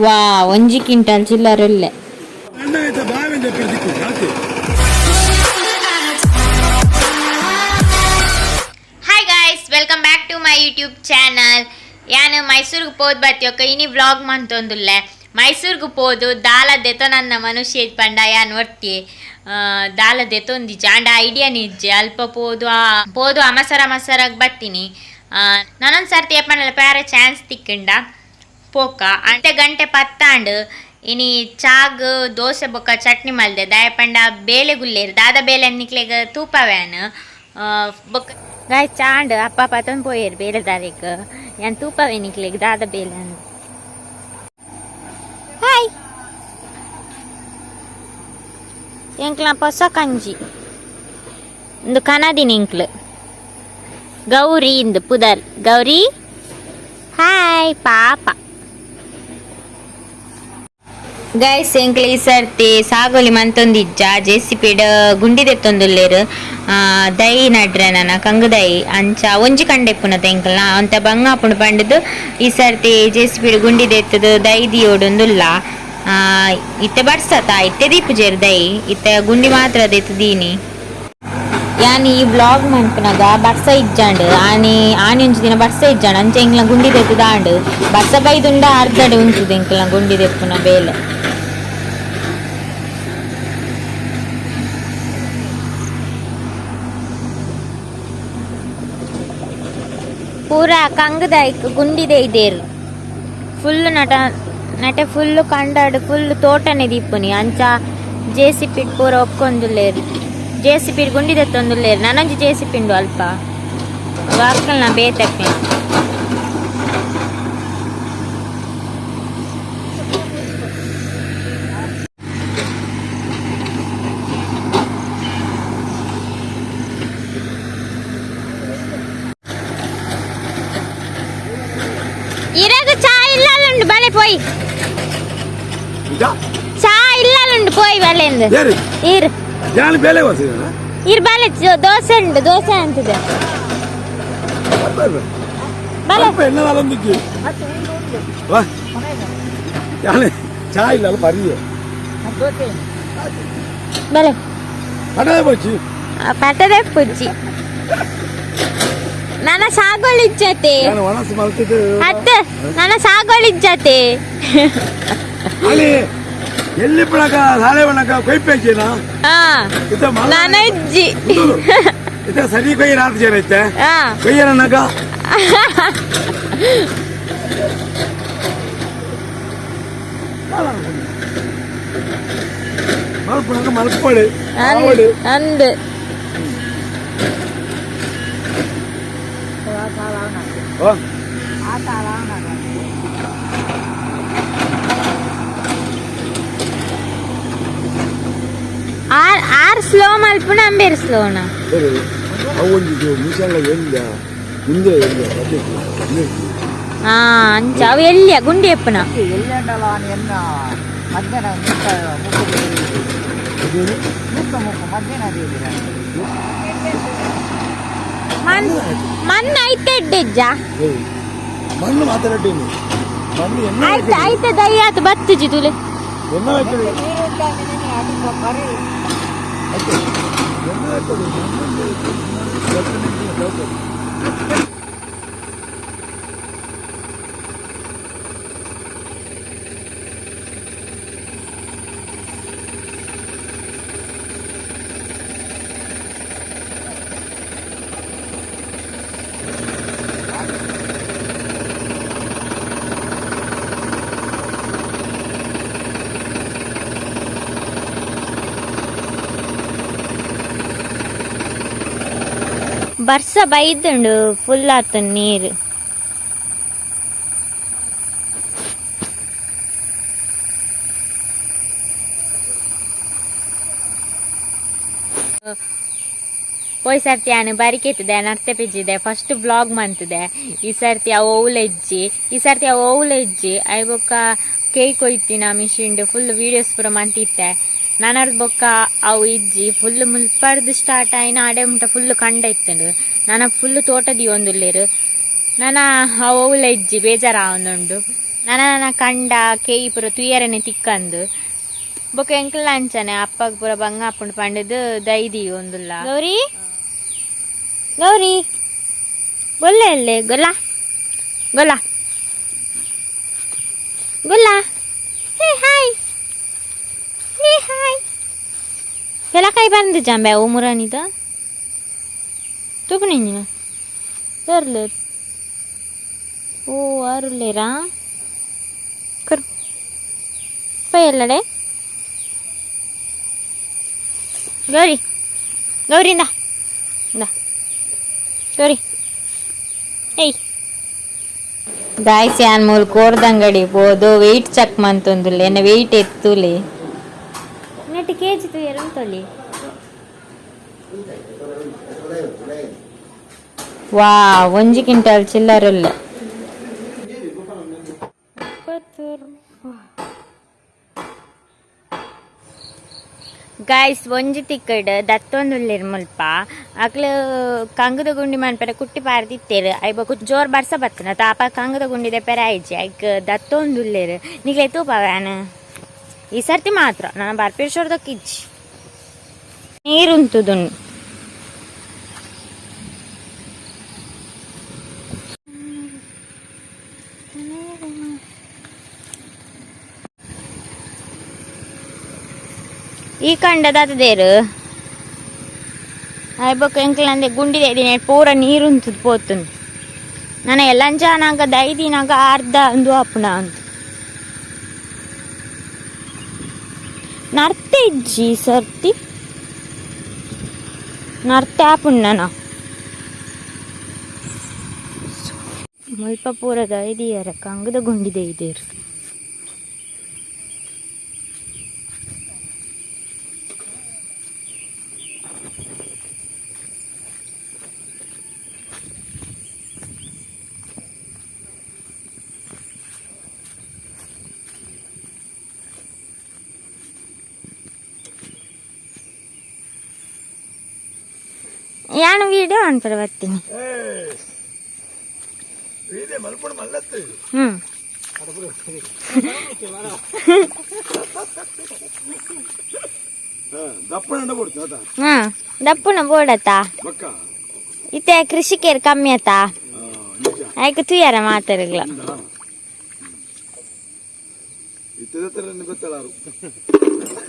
ವಾ ಒಂಜಿ quintal ಚಿಲ್ಲರೆಲ್ಲೆ. Hi guys, welcome back to my YouTube channel. ಯಾನ್ ಮೈಸೂರಿಗೆ ಪೋದು ಬತ್ತಿಯೊಕ್ಕ ಇನಿ ವ್ಲಾಗ್ ಮಂತೊಂದುಲ್ಲೆ. ಮೈಸೂರಿಗೆ ಪೋದು ದಾಲ ದೆತೊನನ್ನ ಮನುಷ್ಯ ಪಂಡ ಯಾನ್ ಒರ್ತಿ ದಾಲ ದೆತೊಂದಿಜ್ಜಿ ಆಂಡ ಐಡಿಯಾ ಇಜ್ಜಿ. ಅಲ್ಪ ಪೋದು ಪೋದು ಅಮಸರ ಅಮಸರಾಗ್ ಬತ್ತೀನಿ. ನಾನೊಂದು ಸರ್ತಿ ಏಪಂಡಲ ಪ್ಯಾರೆ ಚಾನ್ಸ್ ತಿಕ್ಕಂಡ ಪೋಕ ಅಂಟೆ ಗಂಟೆ ಪತ್ತಾಂಡ್. ಇನಿ ಚಾಗ್ ದೋಸೆ ಬೊಕ್ಕ ಚಟ್ನಿ ಮಲ್ದೆ. ದಾಯ ಪಂಡ ಬೇಲೆ ಗುಲ್ಲೇರು ದಾದ ಬೇಲೆ ನಿಕ್ಲೆಗ್ ತೂಪವ್ಯಾನ್ ಬೊಕ್ಕ ಗಾಯ್ ಚಾಂಡ್ ಅಪ್ಪ ಪತೊಂದು ಪೋಯೇರು ಬೇಲೆದಾರಿಗ್. ಯಾನ್ ತೂಪವೆ ನಿಕ್ಲೆಗ್ ದಾದ ಬೇಲೆ ಅಂದ್. ಹಾಯ್, ಎಂಕ್ಲ ಪೊಸ ಕಂಜಿ ಇಂದು ಕನದಿನ ಎಂಕ್ಲು ಗೌರಿ ಇಂದು ಪುದರ್. ಗೌರಿ ಹಾಯ್ ಪಾಪ. ಗೈಸ್, ಎಂಕ್ಲ ಈ ಸರ್ತಿ ಸಾಗೋಲಿ ಮಂತೊಂದಿಜ್ಜ. ಜೆಸಿಪಿಡ್ ಗುಂಡಿ ದೆತ್ತೊಂದುಲ್ಲೆರ್ ದೈ ನಡ್ರೆ ನನ ಕಂಗು ದೈ ಅಂಚ ಒಂಜಿ ಕಂಡೆಪ್ಪುನತ ಎಂಕಲ್ನ ಅಂತ ಬಂಗಾಪುಂಡು ಪಂಡುದು ಈ ಸರ್ತಿ ಜೆಸಿಪಿಡ್ ಗುಂಡಿ ದೆತ್ತದು ದೈ ದಿಯೋಡುಂದುಲ್ಲ. ಇತ್ತೆ ಬರ್ಸತ ಇತ್ತೆ ದೀಪುಜೆರ್ ದೈ, ಇತ್ತೆ ಗುಂಡಿ ಮಾತ್ರ ದೆತ್ತದೀನಿ. ಯಾನ್ ಈ ವ್ಲಾಗ್ ಮನ್ಪುನಗ ಬರ್ಸ ಇಜ್ಜಾಂಡ್. ಆನಿ ಆನಿ ಒಂಜಿ ದಿನ ಬರ್ಸ ಇಜ್ಜಾಂಡ್. ಅಂಚ ಎಂಕ್ಲ ಗುಂಡಿ ದೆತ್ತುದಾಂಡ್. ಬರ್ಸ ಬೈದುಂಡ ಅರ್ಧಡೆ ಉಂತುದು ಎಂಕ್ಲ ಗುಂಡಿ ದೆಪ್ಪುನ ಬೇಲೆ. ಪೂರ ಕಂಗದೈಕ್ ಗುಂಡಿ ದೈದೇರ್ ಫುಲ್ ನಟ ನಟೆ ಫುಲ್ ಕಂಡಾಡ್ ಫುಲ್ ತೋಟನೆ ದೀಪುನಿ. ಅಂಚ ಜೆಸಿಪಿ ಪೂರ ಒಕ್ಕೊಂದುಲ್ಲೇರ್. ಜೆಸಿಪಿ ಗುಂಡಿ ದೆತ್ತೊಂದುಲ್ಲೇರ್. ನನೊಂಜಿ ಜೆಸಿಪಿ ಉಂಡು ಅಲ್ಪ ವಾಕಲ್ನ ಬೇತಕ್ಲ. ಇರಗ ಚಾ ಇಲ್ಲಲುಂಡು, ಬಲೆ ಪೋಯಿ. ಚಾ ಇಲ್ಲಲುಂಡು, ಪೋಯಿ ಬಲೆಂದು. ಇರು. ಯಾನ್ ಬೇಲೆ ವಸಿದ. ಇರು ಬಲೆ, ದೋಸೆ ಉಂಡು, ದೋಸೆ ಅಂತದೆ ಬಲೆ. என்ன நடந்துச்சு வா. யானு ಚಾ ಇಲ್ಲ ಬರಿಯೇ. ಬಲೆ. ಕಡಲೆ போச்சு. ಪಟ್ಟದೆ ಪುಜ್ಜಿ ನನ್ನ ಸಾಗೋಳಿಜ್ಜತೆ. ನಾನು ಒಣಸು ಮಲ್ತಿದ್ದು. ಅತ್ತೆ, ನನ್ನ ಸಾಗೋಳಿಜ್ಜತೆ. ಅಲ್ಲಿ ಎಲ್ಲಿ ಪಣಕ ಸಾಲೆ ಬಣಕ ಕೊಯ್ಪೇಚಿನ. ಹಾ. ಇತ್ತ ನನಜ್ಜಿ. ಇತ್ತ ಸರಿ ಕೊಯ್ಯ ರಾತ್ರಿ ಜನ ಇತ್ತೆ. ಹಾ. ಕೊಯ್ಯನಕ ಮಲ್ಪಣಕ ಮಲ್ಪಡು ಆವಡು. ಅಂದು. ಓ. ಆರ್ ಆರ್ ಸ್ಲೋ ಮಲ್ಪುಣ ಅಂಬೇರ್ ಸ್ಲೋನ. ಸರಿ, ಅವು ಒಂಜಿ ಮಿಷನ್ಲ ಎಲ್ಲ ಮುಂದೆ ಎಲ್ಲ ಹಾ, ಅಂಚ ಅವು ಎಲ್ಲಿಯ ಗುಂಡಿ ಎಪ್ಪುನ. ಎಲ್ಲೆಂಡಲ ಎನ್ನ ಮಧ್ಯಾಹ್ನ ಮುಕ್ಕ ಮುಕ್ಕು ಮುಕ್ಕ ಮುಕ್ಕು ಮಧ್ಯಾಹ್ನ ದೇವಿರ. ಮನ್ ಮಣ್ಣು ಐತೆ ಎಡ್ಡೆಜ್ಜ. ಮಣ್ಣು ಮಾತಾಡೀನಿ ಮಣ್ಣು ಎಣ್ಣ. ಆಯ್ತು ಆಯ್ತು, ದೈ ಆತು ಬತ್ತುಜಿ ತುಲೆ. ಎಣ್ಣ ಹಾಕಿದೆ. ಕರಿ. ಎಣ್ಣ ಹಾಕೋದು. ಬರ್ಸ ಬೈದುಂಡು, ಫುಲ್ ಆತು ನೀರು. ಪೋಯ್ ಸರ್ತಿ ಯಾನು ಬರಿಕೆತ್ತದೆ ನರ್ತೆ ಪಿಜ್ಜಿದೆ ಫಸ್ಟ್ ಬ್ಲಾಗ್ ಮಂತದೆ. ಈ ಸರ್ತಿ ಅವು ಓಲೆಜ್ಜಿ, ಈ ಸರ್ತಿ ಅವು ಓಲೆಜ್ಜಿ. I ಬೊಕ್ಕ ಕೇಕ್ ಕೊಯ್ತಿನ ಮಿಷಿನ್ಡ್ ಫುಲ್ ವೀಡಿಯೋಸ್ ಪೂರ ಮಂತಿತ್ತೆ. ನಾನರ್ದ್ ಬೊಕ್ಕ ಅವು ಇಜ್ಜಿ. ಫುಲ್ ಮುಲ್ಪರ್ದು ಸ್ಟಾರ್ಟ್ ಆಯ್ನ ಆಡೆ ಮುಟ್ಟ ಫುಲ್ ಕಂಡ ಇತ್ತುಂಡು. ನನ ಫುಲ್ ತೋಟ ದೀವೊಂದುಲ್ಲೆರ್. ನನ ಅವು ಓಲ ಇಜ್ಜಿ, ಬೇಜಾರಾವೊಂದುಂಡು. ನನ ನನ ಕಂಡ ಕೇಯಿ ಪೂರ ತುಯರನೆ ತಿಕ್ಕಂದು ಬೊಕ ಎಂಕಲ್ ಅಂಚನೆ ಅಪ್ಪಗ್ ಪೂರ ಬಂಗ ಆಪುಂಡು ಪಂಡದು ದೈದಿ ಒಂದುಲ್ಲ. ಗೌರಿ ಗೌರಿ ಗೊಲ್ಲ ಎಲ್ಲೆ ಗೊಲ್ಲ ಗೊಲ್ಲ ಗೊಲ್ಲ. ಹೇ ಹಾಯ್ ಹೇ ಹಾಯ್. ಪೆಲಕಾಯಿ ಬಂದು ಜಾಂಬೆ ಅವು ಮುರಾನಿದ ತೂಪುನಿಂಜಿನ ಬರ್ಲೇರ್. ಓ ಅರುಲೇರಾ ಕರ್ ಪೈ ಎಲ್ಲಡೆ. ಗೌರಿ ಗೌರಿ ಇಂದ ಇಂದ ಗೌರಿ. ಏಯ್ ಗಾಯ್ಸ್, ಯಾನ್ ಮೂಲು ಕೋರ್ದಂಗಡಿ ಪೋದು ವೆಯ್ಟ್ ಚೆಕ್ ಮಂತೊಂದುಲ್ಲೆ. ಎನ್ನ ವೆಯ್ಟ್ ಎತ್ತುಲೆ. ನೆಟ್ ಕೆಜಿ ತೂಯರ ತೊಲಿ. ವಾ, ಒಂಜಿ ಕ್ವಿಂಟಲ್ ಚಿಲ್ಲರುಲ್ಲ. ಗಾಯ್ಸ್, ಒಂಜಿ ತಿಕ್ಕಡ್ ದತ್ತೊಂದುಲ್ಲೆರ್ ಮುಲ್ಪ. ಅಕ್ಲು ಕಂಗದ ಗುಂಡಿ ಮನ್ಪೆರೆ ಕುಟ್ಟಿ ಪಾರ್ದಿತ್ತೆರ್. I ಬೊಕ ಜೋರ್ ಬರ್ಸ ಬತ್ತನ ತಾಪ ಕಂಗದ ಗುಂಡಿ ದೆಪ್ಪೆರೆ ಆಯ್ಜಿ. ಐಕ್ ದತ್ತೊಂದುಲ್ಲೆರ್. ನಿಕ್ಲೆ ತೂಪ ವ್ಯಾನ್ ಈ ಸರ್ತಿ ಮಾತ್ರ ನಾನು ಬರ್ಪೇಶ್ವರದಕ್ಕೆ ಇಜ್ಜಿ. ನೀರುಂತುದುಂಡು. ಈ ಕಂಡದಾತದೇರು ಆಯ್ ಬೊಕ ಎಂಕ್ಲಂದೆ ಗುಂಡಿದೆ ದಿನ ಪೂರ ನೀರುಂತುದು ಪೋತುಂಡು. ನನ ಎಲ್ಲಂಜಾನಾಗ ದೈದಿನಾಗ ಅರ್ಧ ಅಂದು ಆಪುಣ ಅಂತ ನರ್ತೆ ಇಜ್ಜಿ. ಈ ಸರ್ತಿ ನರ್ತೆ ಆಪುಂಡು. ಮುಲ್ಪ ಪೂರ ದೈದಿಯರ ಕಂಗದ ಗುಂಡಿದೆ ಇದೇರು. ಯಾನು ವೀಡಿಯೋ ಅನ್ಪರ ಬರ್ತೀನಿ. ಮಲ್ಪಡು ಮಲ್ಲತ್ತು. ಹ್ಮ್. ದಪ್ಪಣ ಕೊಡ್ತು ಆತ. ಹಾ, ದಪ್ಪುನ ಬೋಡತ್ತ. ಬಕ್ಕ. ಇತ್ತೆ ಕೃಷಿಕೇರ್ ಕಮ್ಮಿ ಆತ. ನಿಜ. ಆಯ್ಕೆ ತುಯ್ಯಾರ ಮಾತಾಡಗ್ಲ. ಇತ್ತದ ಗೊತ್ತಲಾರು.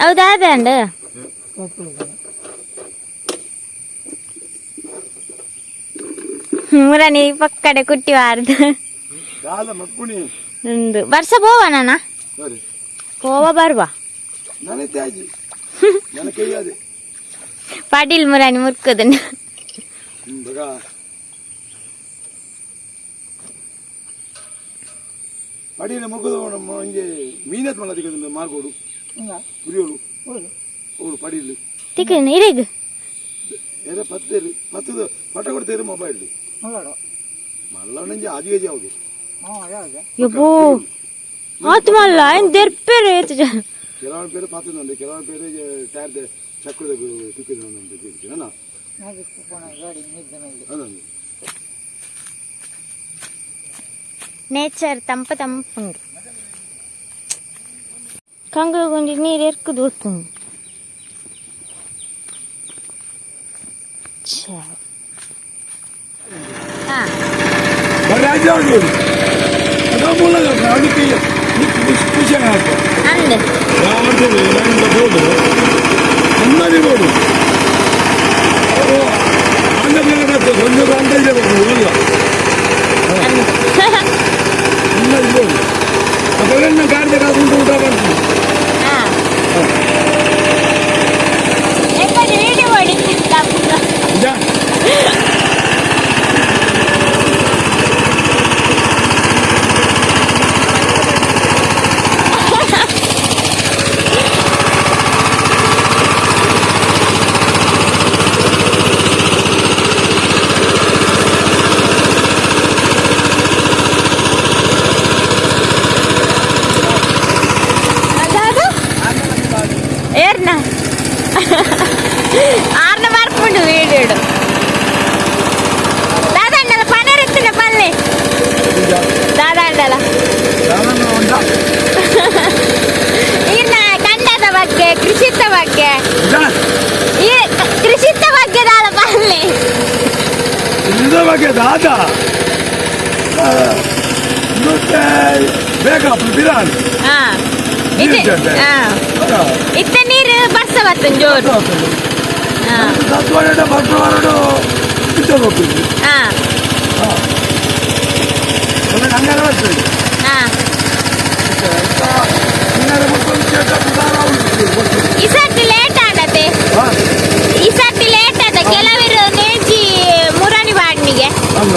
ಹೌದಾ ಅದಂಡ. ಮುರನಿ ಪಕ್ಕಡೆ ಕುಟ್ಟಿ ಬಾರ್ದು. ದಾದ ಮಕ್ಕುಣಿ. ಒಂದು ವರ್ಷ ಪೋವ ನಾನ. ಸರಿ. ಪೋವ ಬರುವ. ನಾನೇ ತ್ಯಾಜಿ ನನ್ನ ಕೈಯಾದೆ. ಪಾಟೀಲ್ ಮುರಾನಿ ಮುರ್ಕದನ್ನ. ಹ್ಮ್ ಬಗ. ಅಡಿಯಲ್ಲಿ ಮುಗ್ದು ನಮ್ಮ ಹಿಂಗೆ ಮೀನತ್ ಮಾಡದಿಕ್ಕೆ ಮಾರ್ಗೋಡು ಉರಿಯೋಳು ಓಡು ಪಡಿಲಿ. ತಿಕ್ಕ ಇರೇಗ್. ಏರ ಪತ್ತೇರು ಪತ್ತದ ಪಟ ಕೊಡ್ತೇರು ಮೊಬೈಲ್. ಮುಳ್ಳೋಡು. ಮಲ್ಲಣ್ಣಂಜಿ ಆಜು ಕೆಜಿ ಅವಾಗ. ಹ್ಞೂ, ಯಾವ್ದು? ಯಬ್ಬೋ, ಆತು ಮಲ್ಲ ಏನ್ ದೆರ್ಪೇರು ಏತು ಜನ. ಕೆಲವೊಂದು പേര് പത്തുന്നുണ്ട്, ಕೆಲವೊಂದು പേര് ಟೈರ್ ಚಕ್ರದ ತಿಕ್ಕಿದ. ನಾಗಿತ್ತು ಗಾಡಿ ನಿದ್ದೆ ಮೇಲೆ. ಅದೊಂದು. ನೇಚರ್ ತಂಪು ತಂಪುಂಡು. ಕಂಗು ಗುಂಡಿ ನೀರು ಎರ್ಕುದು ಗೊತ್ತುಂಡು. ಛೇ. ಹಾ. ರಾಜ್ಯ ಅದಕ್ಕೆ ಖುಷಿ ಆಗ್ತದೆ. ಅಂದ್. ಅಂದಾಜು ಬೋಡು ಒಂದು ಅಂದಾಜು ಬೇಕು. ಅಂದ್. ಅಂದಾಜು ಬೋಡು ಅದನ್ನ ಗಾಡಿ ಕಾಕೊಂಡು ಊಟ ಮಾಡ್ತೀನಿ. ಹಾ. ಎಂಕಾಜಿ ವಿಡಿಯೋ ಮಾಡಿ. ನಿಜ. ದಾದ ಬೇಗ ಬಿರಾನ್. ಹಾ. ನೀರು ಇತ್ತೆ ಜಂಡೆ. ಹಾ, ಇತ್ತೆ ನೀರು ಬರ್ಸ ಬರ್ತುಂಡು ಜೋರು. ಹಾ. ಸತ್ವಡ ಭಟ್ರವಾರಡು ಪಿಕ್ಚರ್ ಹೋಗ್ತೀವಿ. ಹಾ. ಹಂಗಾರೆ ಬರ್ತದೆ. ಹಾ. ಹಂಗಾರೆ ಮತ್ತೊಂದು ಕೇಟ ಪ್ರಧಾನ. ಈ ಸರ್ತಿ ಲೇಟ್ ಆಡತೆ. ಹಾಂ. ಈ ಸರ್ತಿ ಲೇಟ್ ಆದ. ಕೆಲವರು ನೇಜಿ ಮುರಾಣಿ ಬಾಡ್ನಿಗೆ. ಅಲ್ಲ.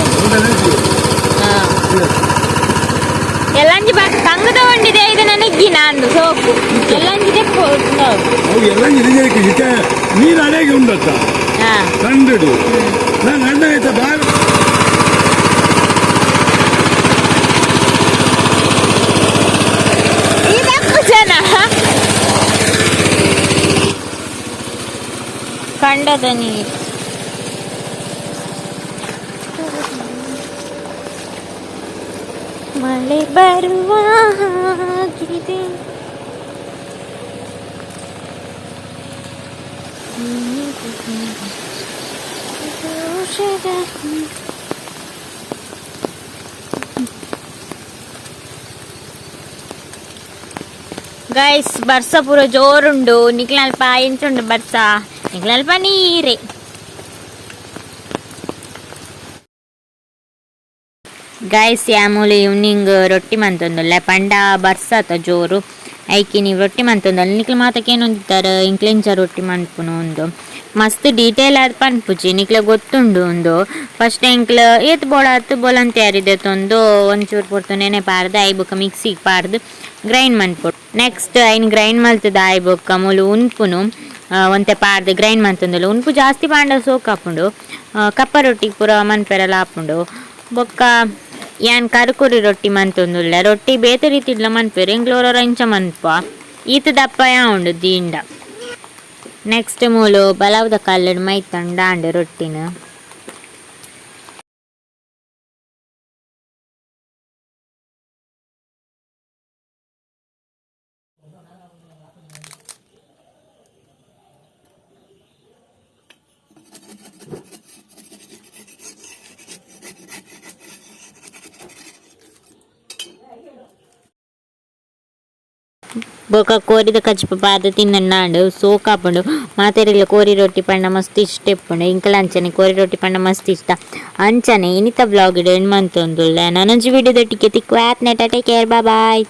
ಎಲ್ಲಂಜಿ ಬಾಕ್ ತಂಗದ ತಗೊಂಡಿದೆ. ಇದು ನನಗೆ ನಾನು ಸೋಕು ಎಲ್ಲಂಜಿದೆ. ಅವು ಎಲ್ಲ ಹಿರಿಯರಿಗೆ ನೀರು ಅಡೆಗೆ ಉಂಡತ್ತ. ಹಾ. ಕಂಡಿಡು ನಾನು ಅಣ್ಣ ಆಯ್ತಾ ಬ್ಯಾಗ್. ಇದಕ್ಕೂ ಜನ ಕಂಡದ ನೀರು. ಮಳೆ ಬರುವ ಹಾಗಿದೆ. ಗೈಸ್, ಬರ್ಸ ಪೂರ ಜೋರುಂಡು. ನಿಕ್ಲಲ್ಪ ಎಂಚುಂಡು ಬರ್ಸ? ನಿಕ್ಲಲ್ಪ ನೀರೇ. ಗೈಸ್, ಯಾಮೂಲು ಈವ್ನಿಂಗ್ ರೊಟ್ಟಿ ಮಂತೊಂದುಲ್ಲೆ. ಪಂಡ ಬರ್ಸಾತ ಜೋರು, ಐಕಿ ನೀವು ರೊಟ್ಟಿ ಮಂತೊಂದಲ್ಲ. ನಿಕ್ಲು ಮಾತಕ್ಕೆ ಏನೊಂದಿತ್ತಾರೆ? ಇಂಕ್ಲೆಂಚ ರೊಟ್ಟಿ ಮನ್ಪುನು ಒಂದು ಮಸ್ತ್ ಡೀಟೇಲ್ ಆದ್ ಪನ್ಪುಜಿ, ನಿಕ್ಲೆ ಗೊತ್ತುಂಡು. ಒಂದು ಫಸ್ಟ್ ಎಂಕ್ಲ ಏತ್ ಬೋಳಾತ್ ಬೋಲಂತ ತೊಂದು ಒಂಚೂರು ಪೊರ್ತು ನೆನೆ ಪಾರ್ದು, I ಬೊಕ್ಕ ಮಿಕ್ಸಿಗೆ ಪಾರ್ದು ಗ್ರೈಂಡ್ ಮನ್ಪೊಡು. ನೆಕ್ಸ್ಟ್ ಐನ್ ಗ್ರೈಂಡ್ ಮಲ್ತದ ಆಯ್ ಬೊಕ್ಕ ಮೂಲು ಉನ್ಪುನು. ಒಂತೆ ಪಾರ್ದು ಗ್ರೈಂಡ್ ಮಂತೊಂದುಲ್ಲ. ಉನ್ಪು ಜಾಸ್ತಿ ಪಾಂಡ ಸೋಕ್ ಆಪುಂಡು. ಕಪ್ಪ ರೊಟ್ಟಿ ಪೂರ ಮನ್ಪೆರೆಲ ಆಪುಂಡು. ಬೊಕ್ಕ ಯಾನ್ ಕರುಕುರಿ ರೊಟ್ಟಿ ಮಂತೊಂದುಲ್ಲೆ. ರೊಟ್ಟಿ ಬೇತೆ ರೀತಿಡ್ಲ ಮನ್ಪೆರ್, ಎಂಕ್ಲ ಇಂಚ ಮನ್ಪ. ಈತ ದಪ್ಪ ಉಂಡು ದಿಂಡ. ನೆಕ್ಸ್ಟ್ ಮೂಲು ಬಲವುದ ಕಲ್ಲಡ್ ಮೈತಂಡ ಆಂಡ್ ರೊಟ್ಟಿನ. ಬೊಕ ಕೋರಿದ ಕಜ್ಪು ಪಾದ ತಿನ್ನಂಡು ಸೋಕಾಪುಂಡು. ಮಾತೆರೆಗ್ಲ ಕೋರಿ ರೊಟ್ಟಿ ಪಂಡ ಮಸ್ತ್ ಇಷ್ಟ ಇಪ್ಪುಂಡು. ಇಂಕಲ ಅಂಚನೆ ಕೋರಿ ರೊಟ್ಟಿ ಪಂಡ ಮಸ್ತ್ ಇಷ್ಟ. ಅಂಚನೆ ಇನಿತ ವ್ಲಾಗ್ ಎಂಡ್ ಮಂತೊಂದುಲ್ಲೆ. ನನೊಂಜಿ ವಿಡಿಯೋದೊಟ್ಟಿಗೆ ತಿಕ್ಕು ಆತ್ನೆ. Take care, bye.